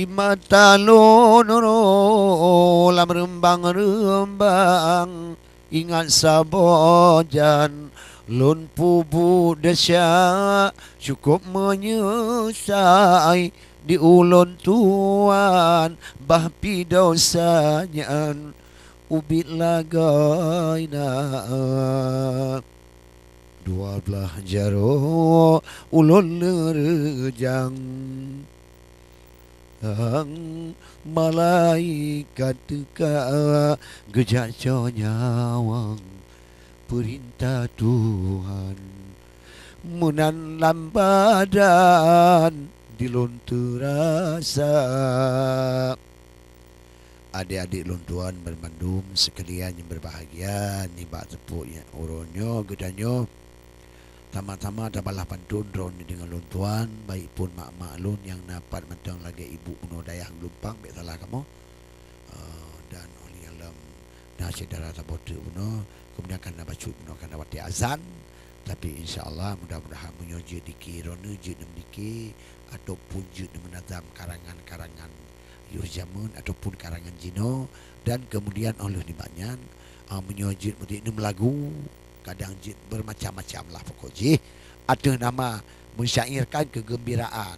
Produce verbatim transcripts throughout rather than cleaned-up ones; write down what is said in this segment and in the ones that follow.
Mata lôn ro lam reumbang-reumbang, ingat saboh jan lôn peubuet desya, cukôp meunyeusai di ulôn tuan, bah pi desya nyan ubit lagoina. Dua blaih jaroe ulôn leureujang. Ang malaikat teuka geujak cok nyawöng, peurintah Tuhan meunan lam badan di lôn teurasa. Adék-adék lôn tuan banmandum seukalian nyang beubahgia, nibak teupeu nyang uroe nyoe geutanyoe sama-sama tabalaih pantôn droeneuh deungon lôn tuan, baik phon mak-mak lôn nyang na pat mantong lagée ibu bunoe dayah geulumpang, bék salah kamoe. Ah, dan oleh alam na syedara saboh teuk bunoe, keumudian ka na bacut bunoe, ka na watée azan. Tapi insya Allah, mudah-mudahan meunyoe jeuet dike droeneuh, jeuet neumeudiké, ataupun jeuet neumeunazam karangan-karangan yoh jameun ataupun karangan jinoe, dan keumudian óh lheueh nibak nyan, ah, meunyoe jeuet mudik neumeulagu, kadang jeuet beumacam-macam lah pokok jih, ateueh nama meusyairkan keugeumbiraan.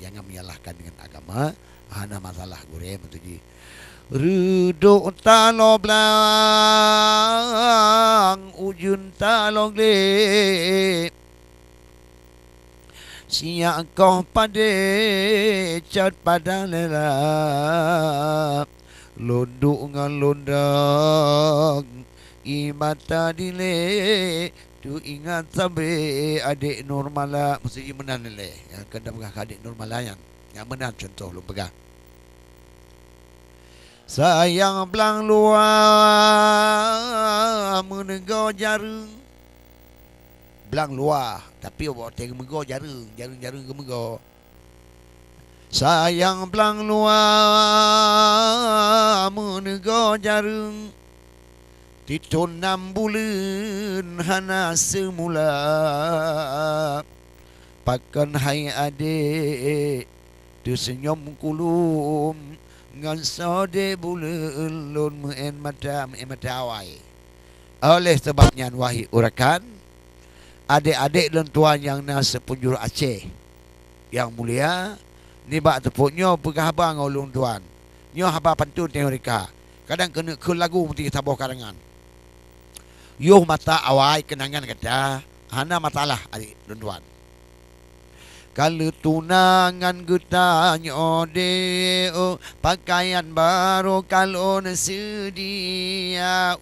Jangan menyalahkan dengan agama, hana masalah gurée meutuji. Reudok taloe blang, ujeuen taloe glé, siyak koh padé cot padang lela. Lôn duek ngon lôn dong, ie mata dilée, teuingat sabe adék Nurmala. Meusti jih meunan lé, nyang keuneuk peugah keu adék Nurmala nyan. Nyang meunan cuntoh lôn peugah. Sayang blang luwa meuneugoe jareueng. Blang luwa, tapi watée geumeugoe jareueng, jareueng-jareueng geumeugoe. Sayang blang luwa meuneugoe jareueng, titôn nam buleuen hana seumula. Pakon hai adék teuseunyom kulum, ngon sodé buleuen lôn meu'én mata, meu'én mata awai. Oleh sabab nyan, wahai urakan, adék-adék lôn tuan nyang na seupunjur Aceh nyang mulia, nibak teupeu nyoe peugah haba ngon ulôn tuan. Nyoe haba pantôn tanyoe rika, kadang keuneuk kheun lagu meuti saboh karangan. Yoh mata awai keunangan gata, hana masalah adék lôn tuan. Ka lheueh tunangan geutanyoe deh, oh, pakaian barô ka lôn seudia.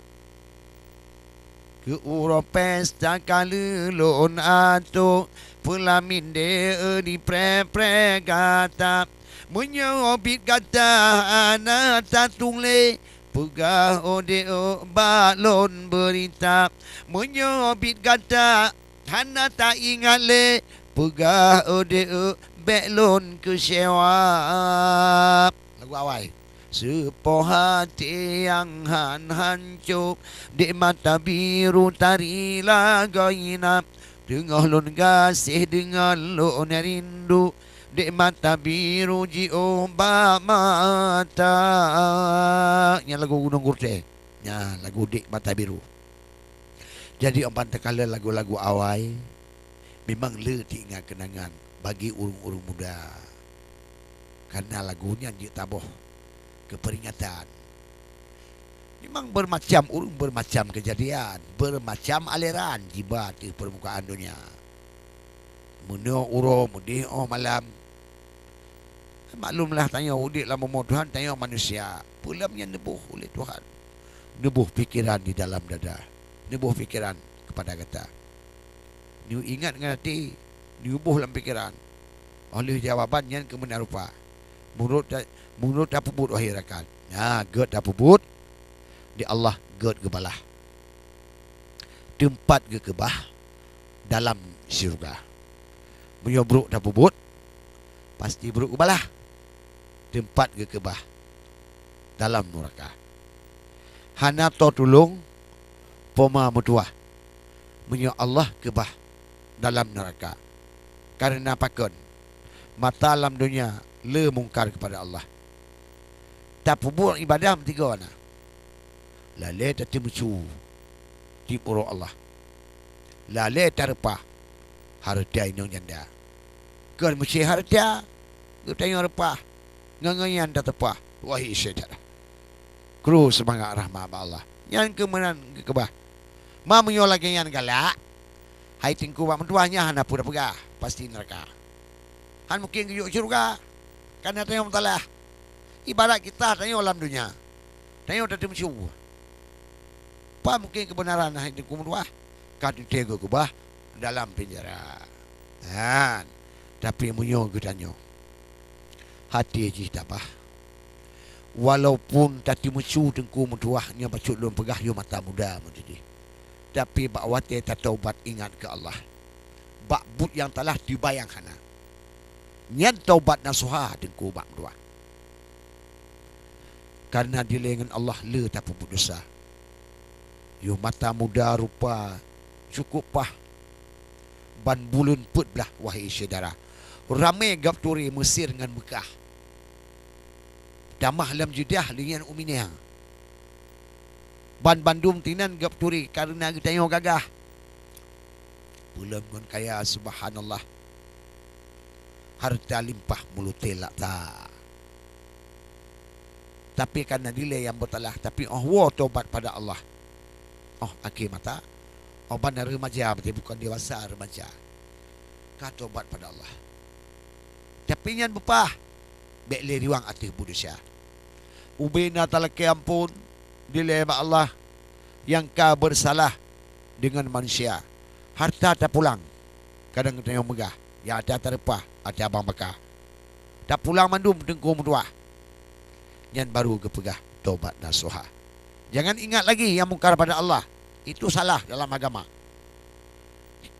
Keu uroe pesta ka lheueh lôn atô, peulamin deh, oh, dipreh-preh gata. Meunyoe biet gata hana tatuléh, peugah udeb bak lôn beurita. Meunyoe biet gata hana taingat lé, peugah udeb bék lôn keucewa. Lagu awai. Seupoh até nyang han hanco, dek mata biru tari lagoina. Teungoh lôn gaséh deungon lôn rindu, dek mata biru jiôh bak mata. Nyan lagu Gunong Gurtée. Nyan lagu Dek Mata Biru. Jadi, 'oh ban takalon lagu-lagu awai, memang le teuingat keunangan bagi ureuëng-ureuëng muda. Karena lagu nyan jeuet taboh keu peuringatan. Memang beureumacam ureuëng, beureumacam keujadian, beureumacam aleran jiba ateueh peurmukaan donya. Meunoe uroe, meudeh 'oh malam. Maklumlah, tanyoe udeb lam bumoe Tuhan, tanyoe manusia. Peue lom nyang neuboh uleh Tuhan? Neuboh pikeran di dalam dada. Neuboh pikeran keupada gata. Neuingat ngon até, neuboh lam pikeran. 'Oh lheueh jawaban nyan keu meunan rupa. Meunurot ta-, meunurot tapeubuet, wahai rakan. Nah, gét tapeubuet, di Allah gét geubalah. Teumpat geukeubah dalam syeuruga. Meunyoe brok tapeubuet, pasti brok geubalah. Teumpat geukeubah dalam nuraka. Hana toe tulông poma meutuwah meunyoe Allah keubah dalam nuraka. Kareuna pakon? Mata lam donya le mungkar keupada Allah. Tapeubuet ibadah meusigoe na. Lalée tateumeusu tieb uroe Allah. Lalée tareupah hareuta inong janda. Kon meusti hareuta geutanyoe reupah, ngon nyan tateupah, wahé syedara. Kru seumangat rahmat bak Allah. Nyan keuh meunan geukeubah. Ma meunyoe lagée nyan galak, hai Teungku bak meutuah, nyan hana peue tapeugah, pasti neuraka. Hán mungken geuyue syeuruga, kareuna tanyoe meusalah. Ibarat kisah tanyoe lam donya, tanyoe tateumeusu. Pat mungken keubeunaran hai Teungku meutuah, ka teuntée geukeubah dalam penjara. Nyan, tapi meunyoe geutanyoe, até jih tabah. Walaupun tateumeusu Teungku meutuah, nyoe bacut lôn peugah yoh mata muda meudidih. Tapi bak watée tataubat ingat keu Allah. Bak buet nyang salah teubayang hana. Nyan taubat nasuha Teungku bak meutuah. Kareuna dilée ngon Allah le tapeubuet desya. Yoh mata muda rupa cukup paih ban buleuen peuet blaih, wahé syedara. Ramé gop turi Mesir ngon Meukah. Tamah lam Jeddah lé nyan u Mina. Ban bandum tinan gop turi kareuna geutanyoe gagah. Peulom ngon kaya, subhanallah. Hareuta limpah mulute laksa. Tapi kareuna dilée nyang beusalah, tapi óh woe tobat pada Allah. Óh akhé masa, óh ban reumaja, berarti bukon dewasa, reumaja, ka tobat pada Allah. Tapi nyan beupah, bék lé riwang ateueh buet desya. Ubena talakée amphon, dilée bak Allah nyang ka beusalah deungon manusia. Hareuta tapulang, kadang tanyoe meugah, nyang ata tareupah, ata bang baka. Tapulang mandum Teungku meutuah. Nyan baru geupeugah tobat nasuha. Jangan ingat lagi yang mungkar pada Allah. Itu salah dalam agama.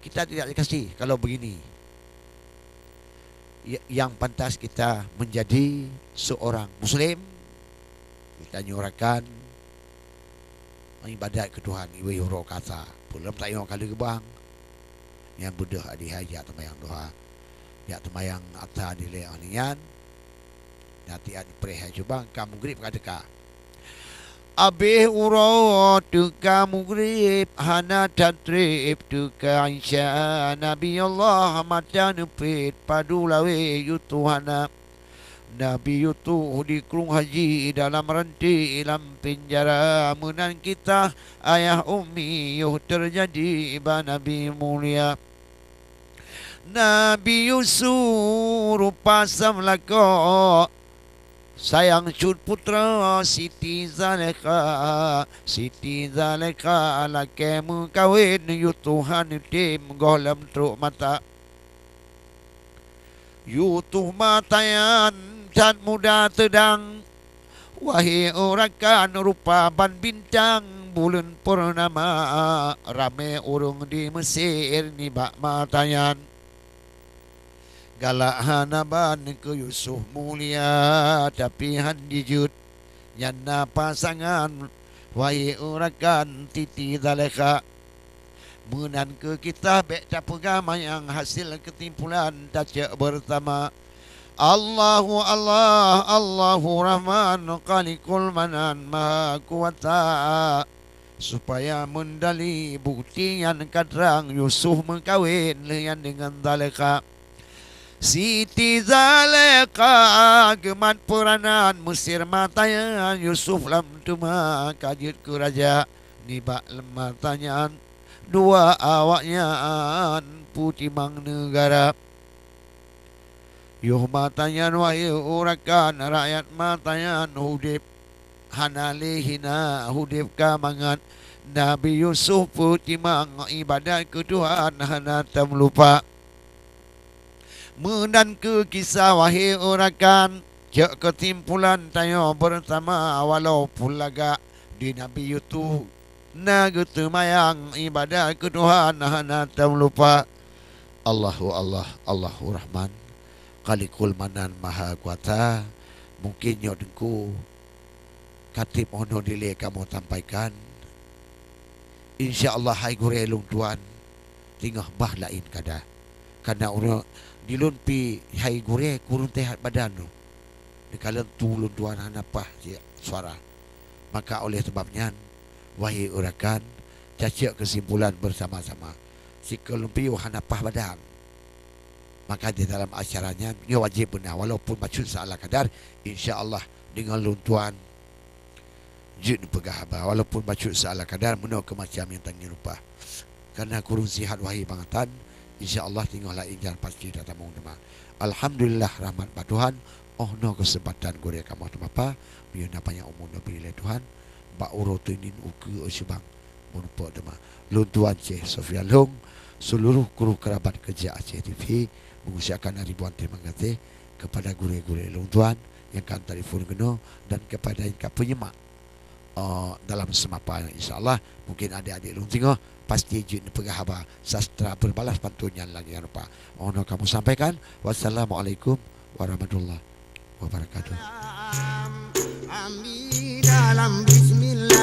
Kita tidak dikasih kalau begini. Ya, yang pantas kita menjadi seorang muslim, kita nyuarakan ibadat keu Tuhan, iwoe uroe kasa. Peulom tanyoe ka lheueh geubang. Nyan beudôh adihai jak teumayang duha. Jak teumayang ata dilée óh nyan. Nyan tiat preh hai cubang ka mugrib ka teuka. Abéh uroe teuka mugrib, hana that treb teuka Isya. Nabi Allah mata neupet, padub lawét yue tuh hana. Nabi Yusuf dikrueng haji dalam ranté lam penjara. Meunan kisah ayah ummi yoh teujadi bak Nabi mulia. Nabi Yusuf rupa sam lakoe, sayang cut putra Siti Zalekha. Siti Zalekha lakée meukawen, Yusuf hana tem goh lom trok mata. Yusuf mata nyan that muda seudang, wahé e rakan, rupa ban bintang buleuen purnama. Ramé ureuëng di Mesir nibak mata nyan. Galak hana ban keu Yusuf mulia, tapi hán jijeuet nyan na pasangan, wahé e rakan, Siti Zalekha. Meunan keuh kisah bék tapeugah manyang, hasil keusimpulan tacok beurasama. Allahu Allah, Allahu Rahman, Khaliqul Manan, Maha Kuasa. Supaya meudali bukeuti nyan ka trang, Yusuf meukawen lheueh nyan deungon Zalekha. Siti Zalekha geumat peuranan, Mesir mata nyan Yusuf lam teuma ka jeuet keu raja. Nibak lam mata nyan dua awaknyan peutimang neugara. Yoh mata nyan wahé e rakan, rakyat mata nyan udeb, hana lé hina udeb ka mangat. Nabi Yusuf peutimang ibadat keu Tuhan hana teumeulupa. Meunan keuh kisah wahé e rakan, cok keusimpulan tanyoe beurasama, walaupun lagak di Nabi Yusuf na geuteumayang ibadat keu Tuhan hana teumeulupa. Allahu Allah, Allahu Rahman, Khaliqul Manan, Maha Kuasa. Mungken nyoe Teungku ka treb 'oh noe dilée kamoe sampaikan. Insya Allah hai gurée lôn tuan, teungoh bah laén kada. Karena ureuëng dilôn pi hai gurée kureueng teuhat badan nyoe. Dikalon tu lôn tuan hana paih cit suara. Maka oleh sebab nyan, wahai rakan, cacok kesimpulan bersama-sama. Sikeulompiu hana paih badan. Maka di dalam acara nyan, nyoe wajéb beuna, walaupun bacut seala kadar, insya Allah deungon lôn tuan jeuet neupeugah haba, walaupun bacut seala kadar, meunoe keu macam nyang tangieng rupa. Karena kureueng sihat wahai bangatan, insya Allah teungoh laén nyan pasti tatamong teuma. Alhamdulillah, rahmat bak Tuhan, oh noe keuseumpatan gurée kamoe teumapa, meunyoe na panjang umu neubri lé Tuhan, bak uroe teunin ukeue cubang meurumpok teuma. Lôn tuan Syekh Sofyan Long, seluruh kru kerabat kerja Aceh T V, mengucapkan ribuan terima kasih kepada gurée-gurée lôn tuan nyang ka tatelepon keunoe dan kepada nyang ka peunyimak, eh, dalam seumapa nyan. Insya Allah, mungkin adik-adik lôn singoh pasti jeuet neupeugah haba sastra berbalas pantun nyan lagée rupa. Oh noe kamoe sampaikan. Wassalamualaikum warahmatullahi wabarakatuh. Amin dalam bismillah.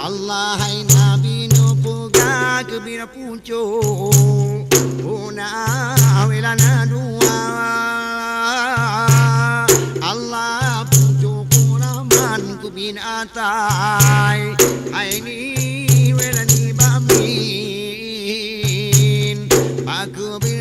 Allah hai Nabi neupeugah keu bina pucuk. Huna wela na dua. Allah pucuk Rahman ku bin atai. Hai ni wela ni bamin. Paku bin